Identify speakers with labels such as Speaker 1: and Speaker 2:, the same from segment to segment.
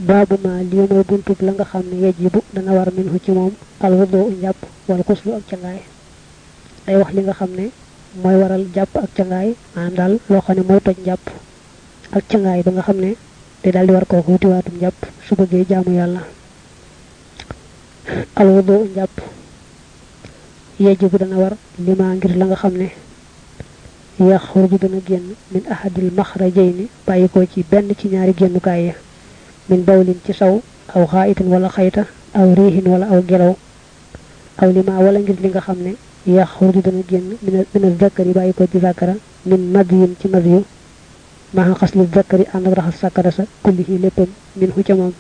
Speaker 1: baabu ma lii mooy buntub la nga xam ne yajibu dana war minhu ci moom alwudu njàpp wala xuslu ak cangaay day wax li nga xam ne mooy waral jàpp ak cangaay maanaam daal loo xam ne mooy toj njàpp ak cangaay ba nga xam ne te daal di war koo wutiwaatum njàpp su bëggee jaamu yàlla alwudu njàpp yajibu dana war lima ngir la nga xam ne yaxruju dana génn min ahadil maxrajayni bàyyi ko ci benn ci ñaari génnukaay ya min bawlin ci saw aw xaayitin wala xayta aw riihin wala aw gelaw aw lima wala ngir li nga xam ne yaxruju dana génn mina zakari bàyyi ko ci zakara min madiyin ci madiyu maa xasli zakari ànd ak raxas sàkkara sa kullihi léppam min hu ca moom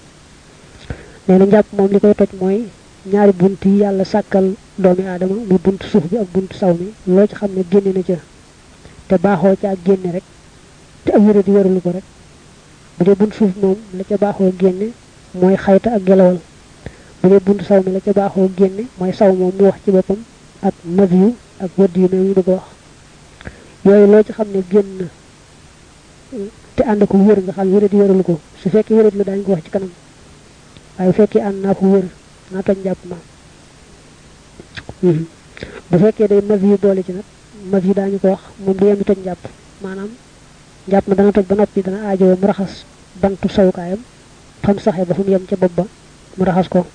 Speaker 1: nee na njàpp moom li koy toj mooy ñaari bunt yi yàlla sàkkal doomi aadama muy bunt suuf bi ak bunt saw mi loo ci xam ne génne na ca te baaxoo ca ak génne rek te ab yére di waralu ko rek bu dee bunt suuf moom la ca baaxoo génne mooy xayta ak gelawal bu dee bunt saw mi la ca baaxoo génne mooy saw moom mu wax ci boppam ak madiyu ak wëdd yu ñu bëgg a wax yooyu loo ci xam ne génn te ànd ko wér nga xam wéret yi wéralu ko su fekkee wéret la daañu ko wax ci kanam waaye bu fekkee ànd naa ko wér naa toj njàpp ma bu fekkee day madiyu boole ci nag madiyu daañu ko wax moom du yem toj njàpp maanaam njàpp ma dana toj ba noppi dana aajowoo mu raxas bantu sawukaayam fam saxee ba fu mu yem ca bopp ba mu raxas ko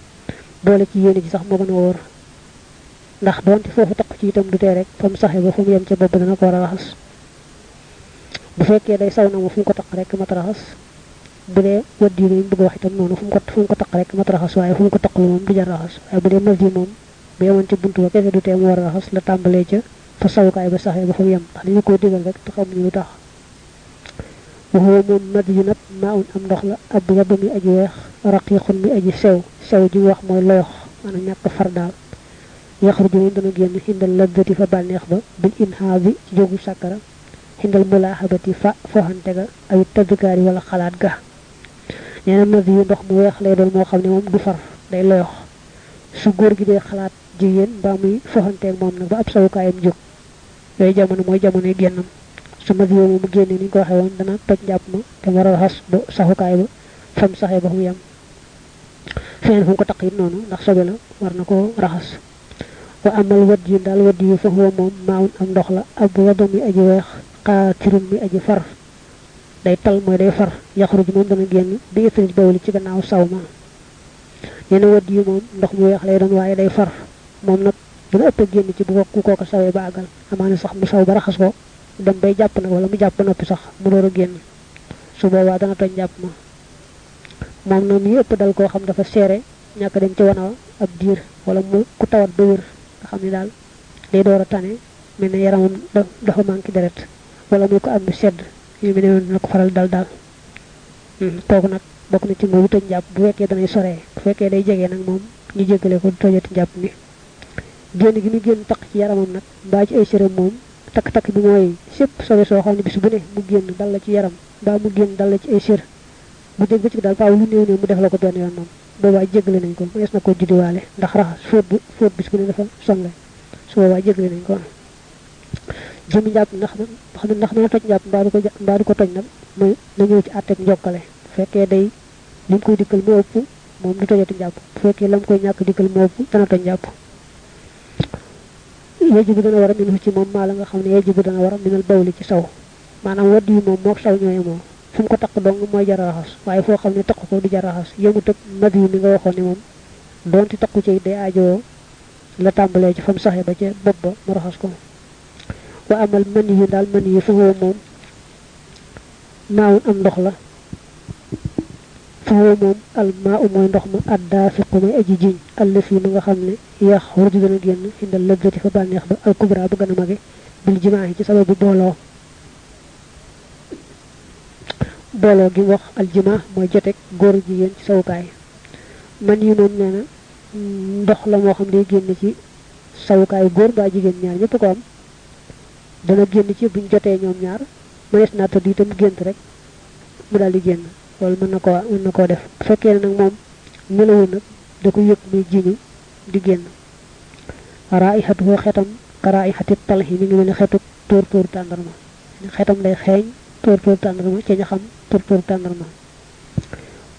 Speaker 1: boole ci yéene ji sax moo gën a wóor ndax doonte foofu taq ci itam du tee rek fam saxee ba fu mu yem ca bopp ba dana ko war a raxas bu fekkee day saw na mu fu mu ko taq rek mat raxas bu dee wëdd yi ñu bëgg wax itam noonu fu mu ko taq rek mat raxas waaye fu mu ko taqlu moom du jar raxas waaye bu dee mas yi moom bu yemoon ci buntu ba kese du tee mu war a raxas la tàmbalee ca fa sawukaay ba saxee ba fu mu yem ndax dañu koo digal rek te xamuñu lu tax waxuwa moom mad yu nag maa un am ndox la ab yaba mi aji weex raqiqun mi aji sew sew ji wax mooy loyox maanaam ñàkk far daal yaxruju moom dana génn xindal laddati fa bànneex ba bil inhaabi ci jógu sàkkara xindal mulaaxabati fa foxante ga ay taddukaar yi wala xalaat ga nee na mad yu ndox mu weex lay doon moo xam ne moom du far day loyox su góor gi dee xalaat jigéen mbaa muy foxanteeg moom nag ba ab sawukaayam jóg yooyu jamono mooy jamonoy génnam su ma mu génne ni ñu ko waxee woon dana toj njàpp ma te war a raxas ba saxukaay ba fam saxee ba mu yem feneen fu mu ko taq it noonu ndax sobe la war na ko raxas wa amal wadd yu daal wadd yu fa huwa moom maawun am ndox la ab wado mi aji weex xaatirun mi aji far day tal mooy day far yaxruj moom dana génn bi itrij bawli ci gannaaw saw ma yenn wadd yu moom ndox mu weex lay doon waaye day far moom nag dana ëpp a génn ci bu ku kooka sawee ba àggal amaana sax mu saw ba raxas ko dem bay jàpp nag wala mu jàpp ba noppi sax mu door a génn su boobaa dana toj njàpp ma moom nag mi ëpp dal koo xam dafa seere ñàkk dem ci wana ab diir wala mu ku tawat ba wér nga xam ne daal day door a tane mel ne yaramam dafa manqué deret wala muy ko am bi sedd yu mel ne dina ko faral daal kooku nag bokk na ci mooy toj njàpp bu fekkee danay soree bu fekkee day jege nag moom ñu jéggale ko tojati njàpp mi génn gi mu génn taq ci yaramam nag mbaa ci ay séram moom takk-takk bi mooy sépp sobe soo xam ne bis bu ne mu génn dal la ci yaram mbaa mu génn dal la ci ay sér bu dégg bëccëg daal faaw lu néew néew mu def la ko benn yoon moom boobaa jéggale nañ ko mees na ko juddiwaale ndax raxas fóot bis bu ne dafa sonle su boobaa jéggale nañ ko jëmi njàpp ndax dana toj njàpp mbaa du ko toj nag mooy na ñëw ci àtteeg njokkale bu fekkee day li mu koy dikkal moo ëpp moom du tojati njàpp bu fekkee la mu koy ñàkk dikkal moo ëpp dana toj njàpp yajibu dana war a min ci moom maa la nga xam ne yajibu dana war a minal bawli ci saw maanaam wadd yi moom mook saw ñooye moom fu mu ko taq dong mooy jar raxas waaye foo xam ne taq ko du jar raxas yëmu tëg mad yi mi nga waxoon ne moom doonte taqu ci day aajoo la tàmbalee ci fa mu saxee ba ca bopp ba mu raxas ko wa amal mën yi daal mën yi fa moom maawun am ndox la fa moom al maa u mooy ndox ma addaa fiqu may aji jiñ àll fii ma nga xam ne yax warju dana génn indal lëggati fa bànneex ba al kubra ba gën a mage bil jimaa yi ci sababu booloo gi wax al jima mooy joteeg góor jigéen ci sawukaay man yi moom nee na ndox la moo xam day génn ci sawukaay góor mbaa jigéen ñaar ñëpp ko am dana génn ci buñ jotee ñoom ñaar mënees naa tëdd itam gént rek mu daal di génn wala mën na koo def bu fekkee nag moom nelawul nag da ko yëg muy jiñu di génn raihatu xetam karaihati talhi mi ngi mel ni xetu tóor tàndarma xetam lay xeeñ tóor tàndarma ci ña xam tóor tàndarma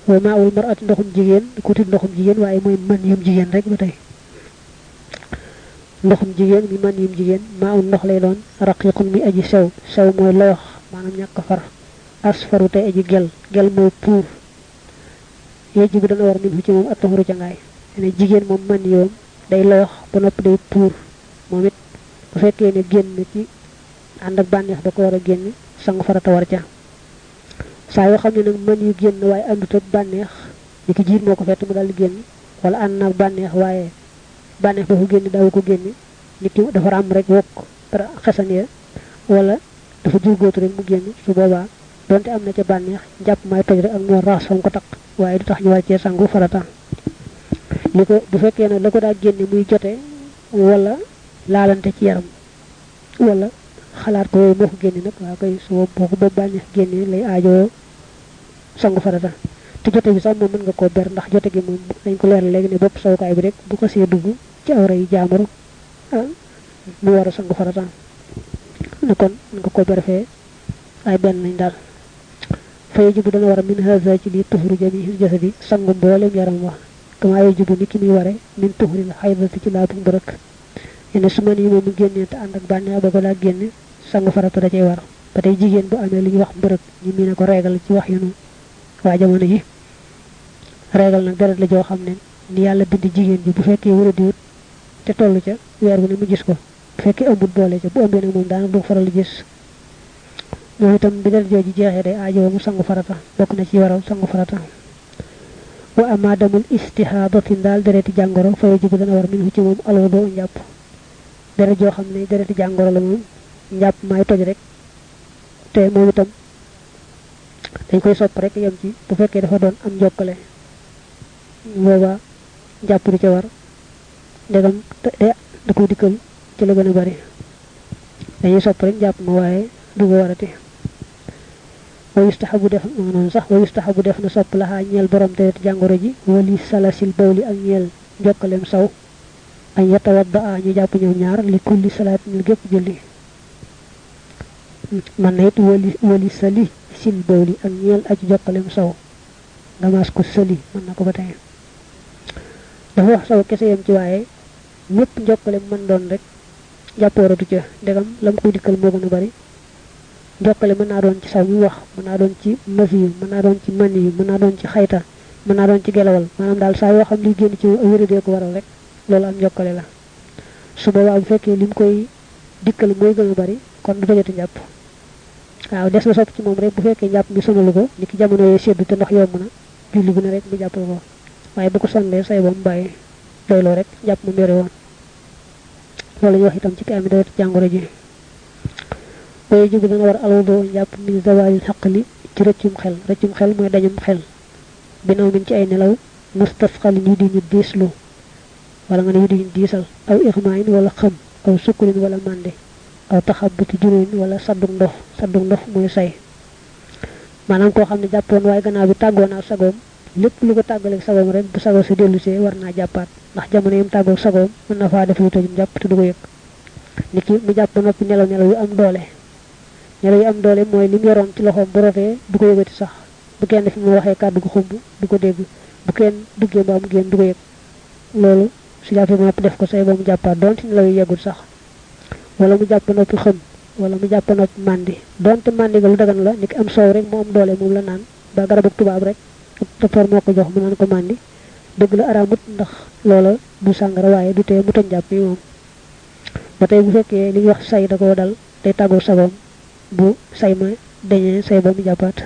Speaker 1: wa maawul mar'ati ndoxum jigéen ku tudd ndoxum jigéen waaye mooy man yum jigéen rek ba tey ndoxum jigéen mi man yum jigéen maawul ndox lay doon raqiqun mi aji sew mooy loyox maanaam ñàkk far asfaru tey aji gel mooy puur yeji bi dana war min ci moom ak taxuru ca ngaay ne jigéen moom man yoom day loyox ba noppi day puur moom it bu fekkee ne génn ci ànd ak bànneex da ko war a génn sangu farata war ca saa yoo xam ne nag mën yu génn waaye àndut ak bànneex ni ki jiit moo ko fett mu daal di génn wala ànd naag bànneex waaye bànneex ba ko génn daaw ko génn nit ki dafa am rek wokk xesan ya wala dafa jurgóotu rek mu génn su boobaa donte am na ca bànneex njàpp may toj rek ak moo raas fam ko takk waaye du tax ñu war cee sangu farata li ko bu fekkee nag la ko daa génne muy jote wala laalante ci yaram wala xalaat ko yooyu moo ko génne nag waa koy su boo ko ba bànneex génne lay aajoo sangu farata te jote bi sax moom mën nga koo ber ndax jote gi moom dañ ko leeral léegi ne bopp sawukaay bi rek bu ko see dugg ci awra yi jaamuru mu war a sangu farata ne kon mën nga koo ber fee ay benn lañ daal fay jibu dana war a min haza ci lii tuhuru jami'il jasadi sangu mboolem yaram wax kama ay jibu ni ki muy ware min tuhuri la xaydati ci laabu mbërëk ene su man yi moom mu génnee te ànd ak bànneex ba ko laa génne sangu farata da cay war ba tey jigéen bu amee li ñuy wax mbërëk ñu mii ne ko reegal ci wax yu nu waa jamono ji reegal nag deret la joo xam ne ni yàlla bind jigéen ji bu fekkee wara diwut te toll ca weer bu ne mu gis ko bu fekkee ëmbut boole ca bu ëmbee nag moom daanaka du faral di gis moom itam bi deret jooju jeexee day aajoo mu sangu farata bokk na ci waral sangu farata wa ama damul istihaadatin daal dereti jàngoro fa yajibu dana war min ci moom alwudu njàpp deret joo xam ne dereti jàngoro la moom njàpp may toj rek te moom itam dañ koy sopp rek yem ci bu fekkee dafa doon am njokkale booba njàpp du ca war ndegam da koy dikkal ci la gën a bari dañuy sopp rek njàpp ma waaye du ko warati wa yustahabu def noonu sax wa yustahabu def na sopp la ñeel borom te jàngoro ji wali salasil bawli ak ñeel njokkalem saw ay yatawadda ñu jàpp ñoom ñaar li kulli salaat ñu gépp julli man na it wali sali sil bawli ak ñeel aji jokkalem saw nga maas ko sali mën na ko ba tey dafa wax saw kese yam ci waaye ñëpp njokkalem mën doon rek jàppooratu ca ndegam lam koy dikkal moo gën a bari jokkale mën naa doon ci saw mi wax mën naa doon ci masi yu mën naa doon ci mani yu mën naa doon ci xayta mën naa doon ci gelawal maanaam daal saa yoo xam li génn ci wéradee ko waral rek loolu am jokkale la su boobaa bu fekkee lim koy dikkal mooy gën a bari kon du dajati njàpp waaw des na sopp ci moom rek bu fekkee njàpp mi sonalu ko ni ki jamono yee seddu te ndox yomb na julli bu ne rek mu jàppal ko waaye bu ko sonlee say boom bàyyi doyloo rek njàpp mu yore woon loolu ñu wax itam ci kaami dawet jàngoro ji waaye jibu dana war alwudu njàpp min zawalil xaqli ci rëccum xel mooy dañum xel binaw min ci ay nelaw mustasxal yu di ñu diislu wala nga ne yu di ñu diisal aw ixmaayin wala xam aw sukkurin wala mànde aw taxabuti juróin wala saddug ndox mooy say maanaam koo xam ne jàppoon waaye gannaaw bi tàggoo naa sagoom lépp lu ko tàggaleeg sagoom rek bu sagoo si dellusee war naa jàppaat ndax jamono yim tàggoog sagoom mën na faa def lu tojum jàpp te du ko yëg nit ki mu jàpp ba noppi nelaw yu am doole mooy li mu yoroon ci loxoom bu rotee du ko yëgati sax bu kenn fi mu waxee kàddu gu xumb du ko dégg bu kenn duggee mbaa mu génn du ko yëg loolu su jàppee ba noppi def ko say ba mu jàppaat doonte nelaw yi yeggul sax wala mu jàpp noppi xëm wala mu jàpp noppi màndi doonte màndi ga lu dagan la ni ki am soow rek mu am doole moom la naan ba garabu tubaab rek docteur moo ko jox mu naan ko màndi dëgg la araamut ndax loola du sàngara waaye du tee mu tëj jàpp yi moom ba tey bu fekkee li ñuy wax say da koo dal day tàggoo sagoom bu say ma dañee say ba mu jàppaat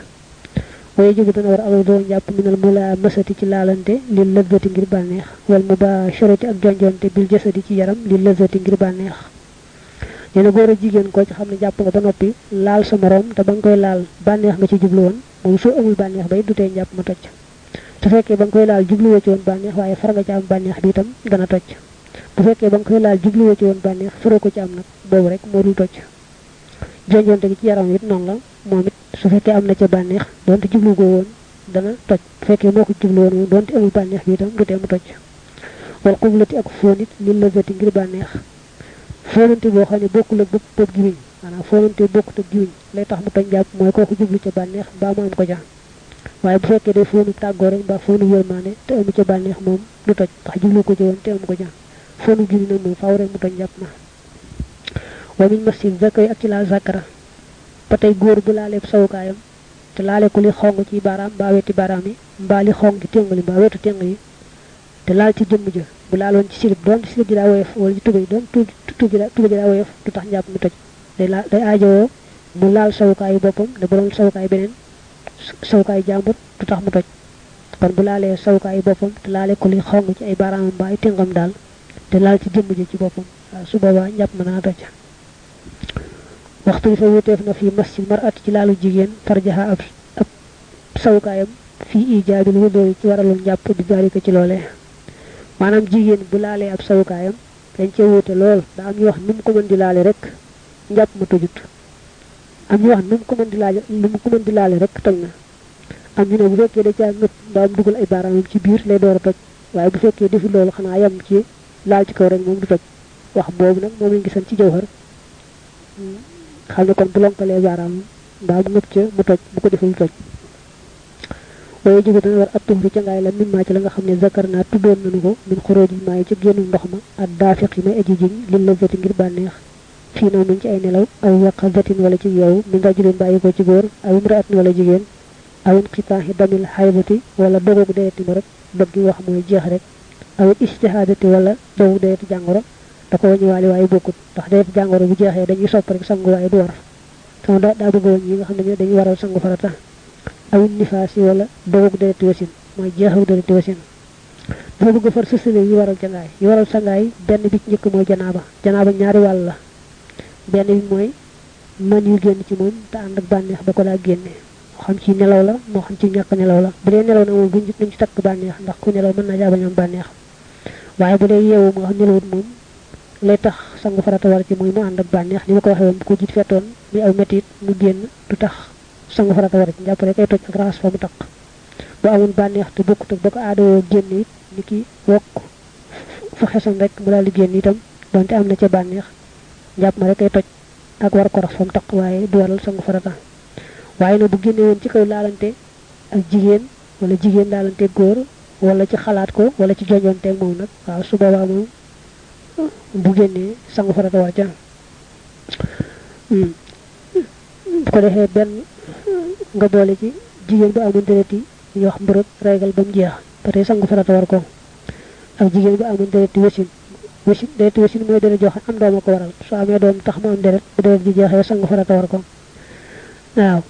Speaker 1: waaye jógu dana war alal doo njàpp minal mu la mësati ci laalante li lëzzati ngir bànneex wal mu ba shoroti ak jonjonte bil jasadi ci yaram li lëzzati ngir bànneex nee na góor a jigéen koo ci xam ne jàpp nga ba noppi laal sa morom te ba nga koy laal bànneex nga ci jublu woon moom soo amul bànneex bay du tee njàpp ma toj su fekkee ba nga koy laal jubluwoo ci woon bànneex waaye far nga ci am bànneex bi itam dana toj bu fekkee ba nga koy laal jubluwoo ci woon bànneex faroo ko ci am nag boobu rek moo dul toj jonjonte gi ci yaram it noonu la moom it su fekkee am na ca bànneex doonte jublu goo woon dana toj fekkee moo ko jublu woon moom doonte amul bànneex bi itam du tee mu toj wal xublati ak fóonit li lazati ngir bànneex fóonante boo xam ne bokkul ak bopp giwiñ maanaam fóonante bokkut ak giwiñ lay tax mu toj njàpp mooy kooku jublu ca bànneex mbaa mu am ko ja waaye bu fekkee day fóonu tàggoo rek mbaa fóonu yërmaane te amu ca bànneex moom du toj ndax jublu ko ci woon te amu ko ja fóonu giwiñ nag moom faaw rek mu toj njàpp ma wa min masjid zakay ak ci laal zakara ba tey góor bu laalee sawukaayam te laale ko li xong ci baaraam mbaa weti baaraam yi mbaa li xong ci téng li mbaa wetu téng yi te laal ci jëmm ja bu laaloon ci silib doon silib ji daa woyof wala ci tubay doon tuba ji daa woyof du tax njàpp mi toj day aajowoo mu laal sawukaayu boppam ne bu doon sawukaay beneen sawukaay jàmbur du tax mu toj kon bu laalee sawukaayu boppam te laale ko li xong ci ay baaraamam mbaa ay téngam daal te laal ci jëmm ji ci boppam su boobaa njàpp ma dana toj waxtu bi fa wuteef na fii masjid mar'at ci laalu jigéen farjaha ab sawukaayam fii ijaabil wudu ci waralul njàpp di dalika ci loolee maanaam jigéen bu laalee ab sawukaayam dañ cee wuute lool daa am ñu wax nu mu ko mën di laale rek njàpp ma tojut am ñu wax nu mu ko mën di laale rek toj na am ñu ne bu fekkee da caa ngëpp mbaam dugal ay baaraamam ci biir lay door a toj waaye bu fekkee defu loolu xanaa yam ci laal ci kaw rek moom du toj wax boobu nag moom lañ gisan ci jawhar xam ne kon bu lonkalee baaraam mbaa mu ngëpp ca mu toj bu ko deful toj waaye jibu dana war ab tuxri ca ngaay la min maa ci la nga xam ne zakar naa tuddoon nañu ko min xuróoj yi maayi ci génnu ndox ma ak daafiq yi may aji jiñ li la zati ngir bànneex fii naw min ci ay nelaw aw yaqa zatin wala ci yow min rajulin bàyyi ko ci góor aw imraatin wala jigéen aw inqitaahi damil xaybati wala dogoog dereti ma rek dog gi wax mooy jeex rek aw istihaadati wala dogoog dereti jàngoro da ko wañuwaale waaye bokkut ndax dereti jàngoro bu jeexee dañuy sopp rek sangu waaye du war sama daa bëgg woon yi nga xam ne dañuy waral sangu farata aw nifaasi wala dogoog dereti wasin mooy jeexaw dereti wasin dafa bëgg far sësale yi waral jangaay yi waral sangaay benn bi ci njëkk mooy janaaba ñaari wàll la benn bi mooy man yu génn ci moom te ànd ak bànneex ba ko laa génne moo xam ci nelaw la moo xam ci ñàkk nelaw la bu dee nelaw na moom duñ ci takk bànneex ndax ku nelaw mën naa jaabañ am bànneex waaye bu dee yeewu moo xam nelawut moom lay tax sangu farata war ci muy mu ànd ak bànneex ni ma ko waxee woon bu ko jiit fettoon muy aw metit mu génn du tax sangu farata war ci njàpp rek ay toj ak raxas fa mu taq bu amoon bànneex te bokkut ak ba ko aadawoo génn it ni ki wokk fa xesan rek mu daal di génn itam donte am na ca bànneex njàpp ma rek ay toj ak war ko rax fa mu taq waaye du waral sangu farata waaye nag bu génne woon ci kaw laalante ak jigéen wala jigéen laalante góor wala ci xalaat ko wala ci jojonteeg moom nag waaw su boobaa moom bu génnee sangu farata war ca bu ko defee benn nga boole ci jigéen bu amoon deret yi ñu wax mbërëg régal ba mu jeex ba tey sangu farata war ko ak jigéen bu amoon deret yi wasin deret wasin mooy deret joo xam am doom a ko waral soo amee doom tax mu am deret bu deret ji jeexee sangu farata war ko waaw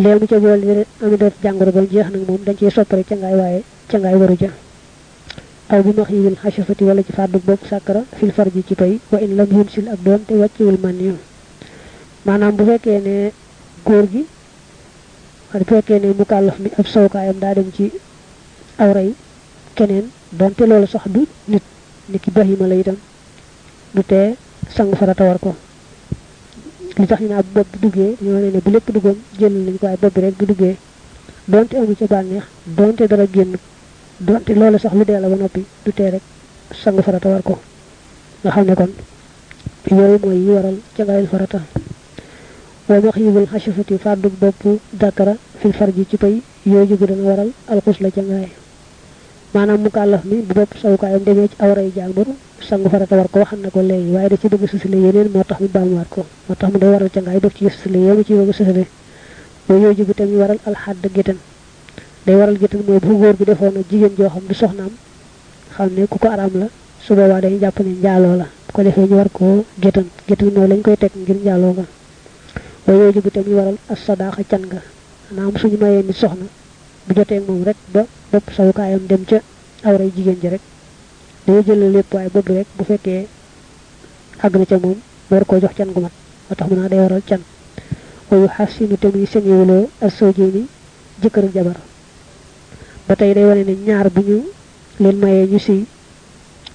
Speaker 1: léegi mu ca boole amee deret jàngoro ba mu jeex nag moom dañ ciy soppari ca ngaay waaye ca ngaay waru ja aw bi max yiwil xasafati wala ci fàddu bopp sàkkara fil farji ci pay wa in lam yunsil ak doon te wàcciwul man yu maanaam bu fekkee ne góor gi bu fekkee ne mu kàllaf mi ab sawkaayam daa dem ci awray keneen donte loolu sax du nit ni ki bahima la itam du tee sangu farata war ko li tax ñu naa bopp bi duggee ñoo ne bu lépp duggoon jël nañ ko waaye bopp bi rek bu duggee donte amu ca bànneex donte dara génn donte loolu sax lu dee la ba noppi du tee rek sangu farata war ko nga xam ne kon yooyu mooy yi waral ca ngaayul farata wa max yibul xasafati fàddu bopp dakara fil farji ci pay yooyu jugu dana waral alxus la ca ngaay maanaam mu kàllaf mi bu bopp sawukaayam demee ci awray jàmbur sangu farata war ko waxan na ko léegi waaye da ci bëgg sësale yeneen moo tax mu baamuwaat ko moo tax mu day waral ca ngaay def ci sësale yéemu ci bëgg sësale mooy yooyu jugu tamit waral alxadd gétan day waral gétan mooy bu góor gi defoon ak jigéen joo xam du soxnaam xam ne ku ko araam la su boobaa dañuy jàpp ne njaaloo la bu ko defee ñu war koo gétan mooy lañ koy teg ngir njaaloo nga waaye yooyu jugu tamit waral as sadaaxa can nga maanaam suñu mayee nit soxna bu jotee moom rek ba bopp sawukaayam dem ca awray jigéen ji rek dañuy jël lépp waaye bopp bi rek bu fekkee àgg na ca moom war koo jox can gu mat moo tax mu naa day waral can wayu xasinu tamit señewuloo ak sawjéeni jëkkër ak jabar ba tey day wane ne ñaar bu ñu leen mayee ñu si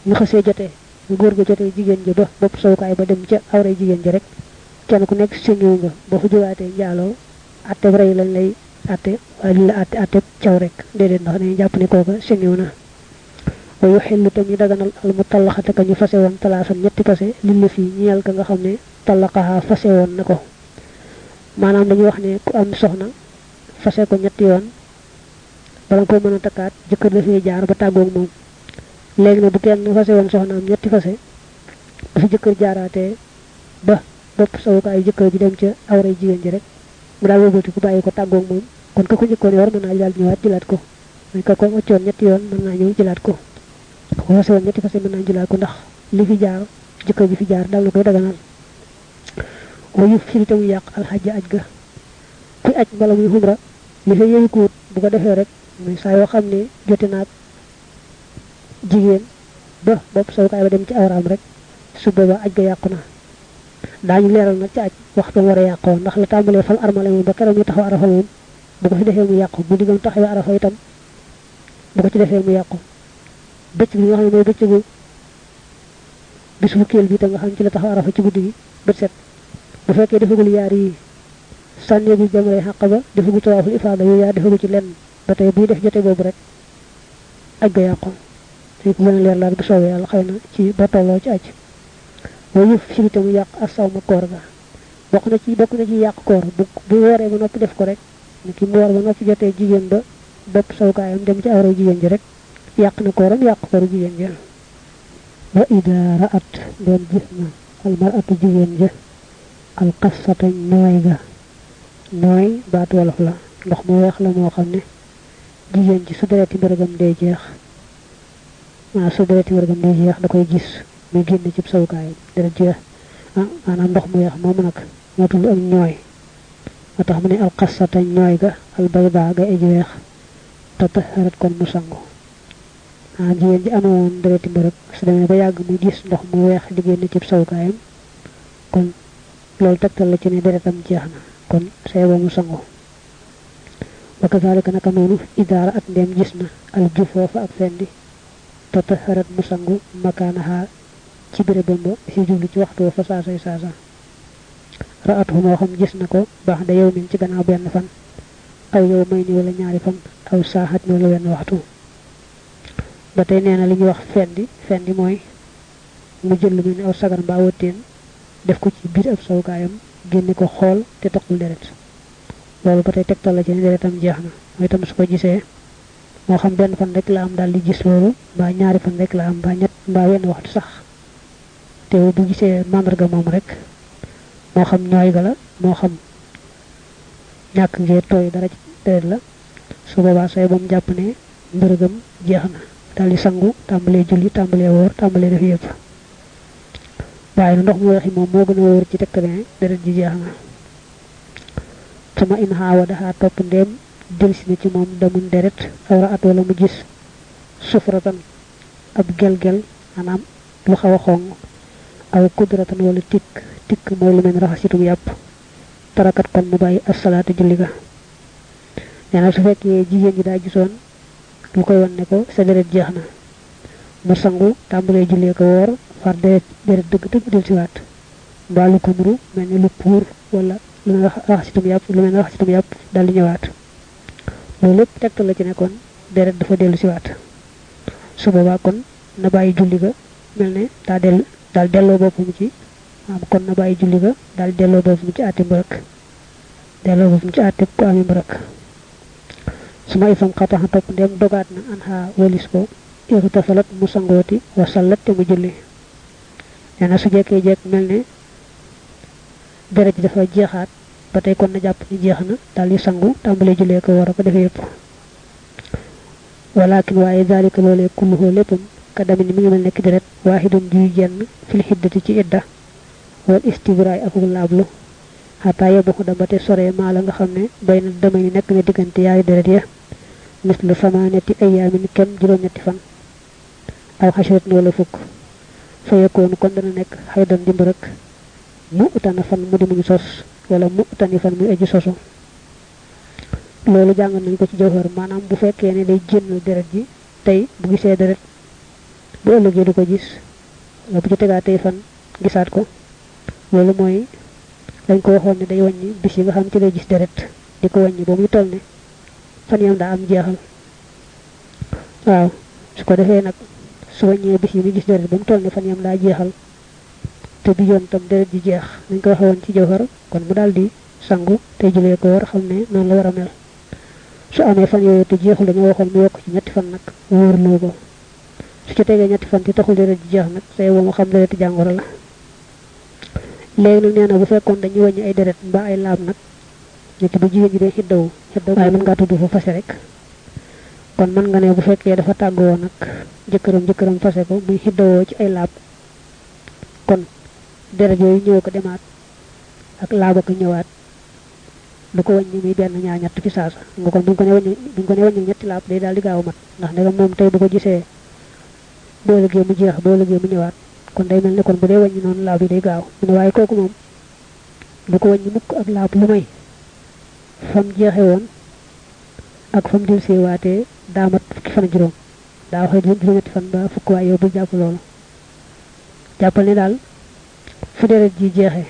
Speaker 1: ñu xasee jotee ñu góor ga jotee jigéen ji ba bopp sawukaay ba dem ca awray jigéen ji rek kenn ku nekk señewu nga boo fa jógaatee njaaloo atteb rey lañ lay atte waaye li la atte caw rek déedéet ndax dañuy jàpp ne kooka seniw na wa yuxillu tam ñu daganal al mutallaxata ka ñu fase woon talaasan ñetti fase lil la fii ñeel ka nga xam ne tallaqaha fase woon na ko maanaam dañuy wax ne ku am soxna fase ko ñetti yoon bala ko mën a takkaat jëkkër dafay jaar ba tàggoog moom léegi ne bu kenn fase woon soxnaam ñetti fase bu fi jëkkër jaaraatee ba bopp sawukaayu jëkkër ji dem ca awray jigéen ji rek mu daal wëlbati ku bàyyi ko tàggoog moom kon ka ko njëkkoon yor mën naa daal ñëwaat jëlaat ko mooy ka ko waccoon ñetti yoon mën naa ñëw jëlaat ko ko fase woon ñetti fase mën naa jëlaat ko ndax li fi jaar jëkkër ji fi jaar daal na koy daganal wayu firi te mu yàq alxajja aj ga kuy aj mbala muy xumra li fa yooyu ko wut bu ko defee rek muy saa yoo xam ne jote naag jigéen ba bopp sawukaay ba dem ci awraam rek su boobaa aj ga yàqu na daañu leeral nag ci aj waxtu war a yàqoo ndax la tàmbalee fam armale moom ba keroog ñu taxaw arafa moom bu ko fi defee mu yàqu bu diggam taxawee arafa itam bu ko ci defee mu yàqu bëccëg bi nga xam ne mooy bëccëgu bis fukkeel bi tam nga xam ci la taxaw arafa ci guddi gi bët set bu fekkee defagul yaar yi sànneegul jamray xàq ba defagul tawaaful ifaada yooyu yaa defagul ci lenn ba tey buy def jote boobu rek aj ga yàqu dañ ko gën a leer laal bu soobee yàlla xëy na ci ba tolloo ci aj waaye yëf firite mu yàq asaw ma koor ga bokk na ci yàq koor bu wooree ba noppi def ko rek ni ki mu woor ba noppi jotee jigéen ba bopp sawkaayam dem ci awra jigéen ji rek yàq na kooram yàq kooru jigéen ja wa ida ra'at doon gis na almaratu jigéen ja alqasata nooy ga nooy baat wolof la ndox mu weex la moo xam ne jigéen ji su dereti mbërëgam day jeex su dereti mbërëgam day jeex da koy gis muy génn ci sawukaayam deret jeex maanaam ndox mu weex moomu nag moo tudd ak ñooy moo tax mu ne alqasata ñooy ga albayda ga eji weex tataharat kon mu sangu jigéen ji amoon dereti mbërëg su demee ba yàgg muy gis ndox mu weex di génn ci sawukaayam kon loolu tegtal la ci ne deretam jeex na kon say ba mu sangu wa kazalika naka noonu idaara at ndem gis na al jufoofa ak fendi tataharat mu sangu makaanaha ci bérébam ba si jublu ci waxtu fa saasay saasa ra'at hu moo xam gis na ko baax da yow min ci gannaaw benn fan aw yow may ni wala ñaari fan aw saaxat ni wala wenn waxtu ba tey nee na li ñuy wax fendi mooy mu jël lu mel ni aw sagar mbaa wëtteen def ko ci biir ab sawukaayam génne ko xool te toqul deret loolu ba tey tegtal la ci ne deretam jeex na mooy tam su ko gisee moo xam benn fan rek la am daal di gis loolu mbaa ñaari fan rek la am mbaa ñett mbaa wenn waxtu sax te bu gisee màndarga moom rek moo xam ñooy ga la moo xam ñàkk ngee tooy dara ci deret la su boobaa say ba mu jàpp ne mbërëgam jeex na daal di sangu tàmbalee julli tàmbalee woor tàmbalee def yëpp waaye ndox mu weexi moom moo gën a wóor ci tekk ne deret ji jeex na sama in xaawa daxaa topp ndéem delsi na ci moom damun deret awra at wala mu gis sufratan ab gel-gel maanaam lu xaw a xong aw kudratan wala tikk mooy lu mel raxasitum yàpp tarakat kon mu bàyyi asalaatu julli ga nee na su fekkee jigéen ji daa gisoon lu koy wan ne ko sa deret jeex na mu sangu tàmbalee jullee ko woor far deret dëgg del siwaat mbaa lu ko nuru mel ni lu puur wala lu mel raxasitum yàpp dal di ñëwaat loolu lépp tegtal la ci ne kon deret dafa dellu siwaat su boobaa kon na bàyyi julli ga mel ne daal delloo boppam ci kon na bàyyi julli ga daal delloo boppam ci àtte mbërëk delloo boppam ci àtte ku ami mbërëk su ma ifam xataxa topp ndem dogaat na an xaa walis ko irtasalat mu sangooti wa sallat te mu julli nee na su jekkee jekk mel ne deret ji dafa jeexaat ba tey kon na jàpp ni jeex na daal di sangu tàmbalee jullee ko war a ko defee yëpp walakin waaye zalika loolee kulluhoo léppam ka dami ni mi ngi mel nekk deret waaxidun juy jenn fil xiddati ci idda wal istibraay akuk laablu xataa yebbu ko dama te sore maa la nga xam ne bay na damay ni nekk na diggante yaari deret ya mislu samaanati ayaamin kem juróom-ñetti fan aw xasiratin wala fukk fa yekoonu kon dana nekk xaydan di mbërëk mu utana fan mu di muñu sos wala mu utani fan muy aji sosu loolu jàngal nañ ko ci jawhar maanaam bu fekkee ne day génn deret ji tey bu gisee deret bu ëllëgee du ko gis wala bu ci tegaa tey fan gisaat ko loolu mooy dañ ko waxoon ne day wàññi bis yi nga xam ci lay gis deret di ko wàññi ba muy toll ne fan yam daa am jeexal waaw su ko defee nag su wàññee bis yi mu gis deret ba mu toll ne fan yam daa jeexal te bi yoon tam deret ji jeex nañ ko waxe woon ci jawhar kon mu daal di sangu te julee ko war xam ne noonu la war a mel su amee fan yooyu te jeexul dañoo waxoon mu yokk ci ñetti fan nag wóorloo ko su ci tegee ñetti fan te taxul deret ji jeex nag say boo mu xam deret jàngoro la léegi nag nee na bu fekkoon dañuy wàññi ay deret mbaa ay laab nag niki bu jigéen ji dee xiddawu waaye mën ngaa tudd fa fase rek kon mën nga ne bu fekkee dafa tàggoo nag jëkkëram fase ko muy xiddawoo ci ay laab kon deret yooyu ñëw ko demaat ak laaba ko ñëwaat du ko wàññi muy benn ñaar ñett ci saasa nga kon buñ ko ne wàññi ñetti laab day daal di gaaw mat ndax ndegam moom tey bu ko gisee boo liggéey mu jeex boo liggéey mu ñëwaat kon day mel ne kon bu dee wàññi noonu laab yi day gaaw mu ne waaye kooku moom du ko wàññi mukk ak laab lu may fam jeexe woon ak fam dil seewaatee daa mat fukki fan juróom daa waxee juróom-ñetti fan ba fukk waaye yow bu jàpp loolu jàppal ne daal fu deret ji jeexee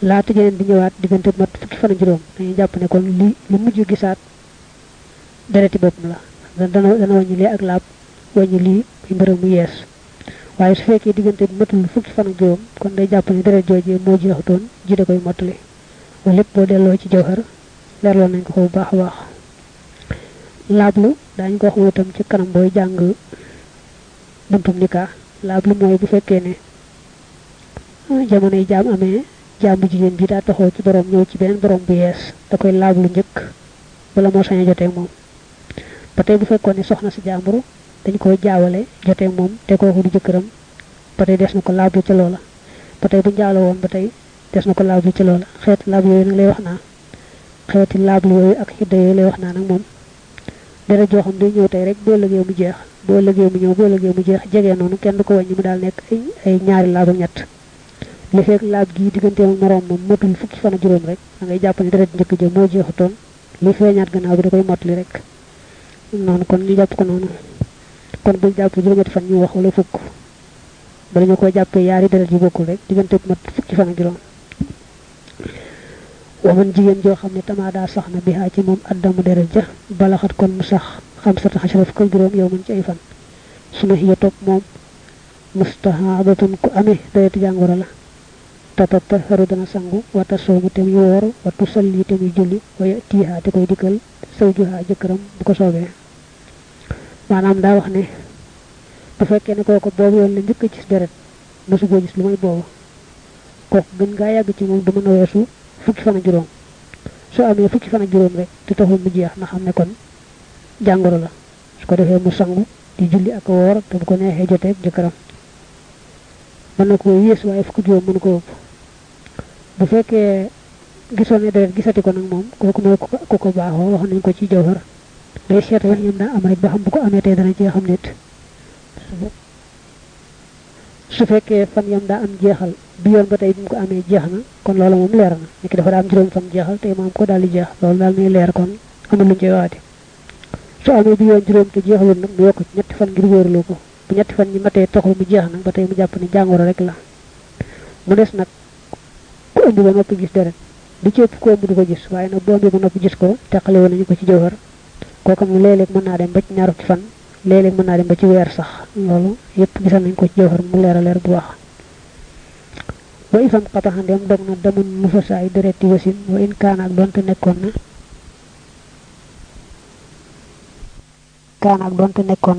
Speaker 1: laata jeneen di ñëwaat diggante mat fukki fan juróom dañuy jàpp ne kon li mujj gisaat dereti boppam la dana wàññi lee ak laab wàññi lii muy mbërëm mu yees waaye su fekkee diggante bi matul fukki fan juróom kon day jàpp ne deret joojee moo jeexutoon ji da koy mottali loolu lépp boo delloo ci jawhar leerloon nañ ko bu baax a baax laablu daañu ko wax mooy itam ci kanam booy jàng buntum nikaa laablu mooy bu fekkee ne jamono yi jaam amee jaam bu jigéen bi daa taxoo ci borom ñëw ci beneen borom bu yees da koy laablu njëkk bala moo sañ a jotee moom ba tey bu fekkoon ne soxna si jàmburu dañ koy jaawale jotee moom te kooku du jëkkëram ba tey des na ko laablu ca loola ba tey bu njaaloo woon ba tey des na ko laablu ca loola xeeti laablu yooyu nag lay wax naa xeeti laablu yooyu ak xidda yooyu lay wax naa nag moom dara joo xam day ñëw tey rek boo lëgee mu jeex boo lëgee mu ñëw boo lëgee mu jeex jege noonu kenn du ko wàññi mu daal nekk ay ñaari laab ak ñett li fekk laab gii digganteem ak moroom moom matul fukki fan ak juróom rek da ngay jàpp ne deret njëkk ja moo jeexutoon li feeñaat gannaaw bi da koy mottali rek noonu kon ñu jàpp ko noonu kon bul jàpp juróom-ñetti fan ñu wax wala fukk bala ñu ko jàppee yaari deret yu bokkul rek diggante mat fukki fan ak juróom waman jigéen joo xam ne tamaada sax na bi ci moom addamu deret ja balaxat kon mu sax xam sata xasara fukk ak juróom yow mën ci ay fan suma xiya topp moom mustahadatun ku amee dereti jàngoro la tatataharu dana sangu wata soomu te muy woor watu salli te muy julli waya tiihaa te koy dikkal sawjuhaa jëkkëram bu ko soobee maanaam daa wax ne bu fekkee ne kooku boobu yoon la njëkk a gis deret mosu koo gis lu may boobu kooku gën ngaa yàgg ci moom du mën a weesu fukki fan ak juróom su amee fukki fan ak juróom rek te taxul mu jeex na xam ne kon jàngoro la su ko defee mu sangu di julli ak woor te bu ko neexee jotee jëkkëram mën na ko yées waaye fukki juróom mënu ko ëpp bu fekkee gisoon ne deret gisati ko nag moom kooku mooy ku ko baaxoo wax nañ ko ci jawhar day seet wax ñam daa am rek ba xam bu ko amee tey dana jeexam nit su fekkee fan yam daa am jeexal bi yoon ba tey bi mu ko amee jeex na kon loolu moom leer na nekk dafa daa am juróom fan jeexal tey moom ko daal di jeex loolu daal nay leer kon amul luñ koy waati su amee bi yoon juróom te jeexalul nag mu yokk ci ñetti fan ngir wóorlu ko bu ñetti fan ñi matee taxul mu jeex nag ba tey mu jàpp ne jàngoro rek la mu des nag ku ëmb ba noppi gis deret di ci ëpp ku ëmb du ko gis waaye nag bu ëmbee ba noppi gis ko teqale woon nañu ko ci jawhar kooku moom léeg-léeg mën naa dem ba ci ñaar fukki fan léeg-léeg mën naa dem ba ci weer sax loolu yëpp gisal nañ ko ci jawhar mu leer a leer bu baax wa ifam xataxandeem dog na damun nufasaay dereti wasin wa in kaanaak doonte nekkoon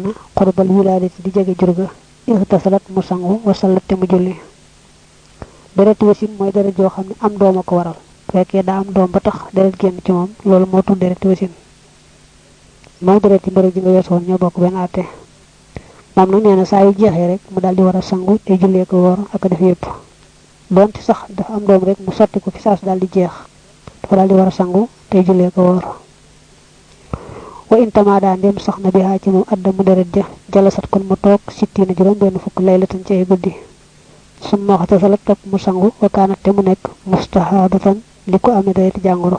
Speaker 1: na xurbal wilaadati di jege jurga ixtasalat mu sangu wasalat te mu julli dereti wasin mooy deret joo xam ne am doom a ko waral fekkee daa am doom ba tax deret génn ci moom loolu moo tudd dereti wasin moom dereti mbërëg ji nga weesoon ñoo bokk benn àtte moom nag nee na saa yu jeexee rek mu daal di war a sangu te jullee ko woor ak def yëpp doonte sax dafa am doom rek mu sotti ko fi saas daal di jeex dafa daal di war a sangu te jullee ko woor wa intamaada ndem sax na bi ci moom addamu deret ja jalasat kon mu toog sittiina juróom benn fukk laylatan ci ay guddi summa waxtasalat topp mu sangu wa kaanat te mu nekk mustahaadatan li ko amee dereti jàngoro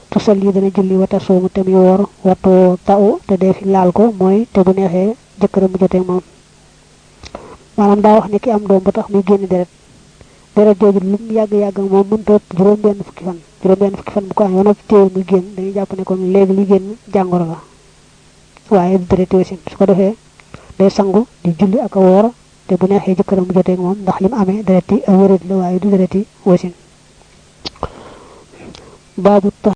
Speaker 1: tusal yi dana julli wata soomu te muy woor wattu taw te dee fi laal ko mooy te bu neexee jëkkëram mu jotee moom maanaam daa wax ne ki am doom ba tax muy génn deret deret jooju lu mu yàgg-yàgg moom mënta ëpp juróom-benn fukki fan bu ko amee ba noppi téewul muy génn dañuy jàpp ne kon léegi li génn jàngoro la waaye du dereti wasin su ko defee day sangu di julli ak a woor te bu neexee jëkkëram mu joteeg moom ndax li mu amee dereti wérit la waaye du dereti wasin baabu tax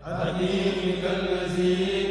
Speaker 2: حبيبك الذي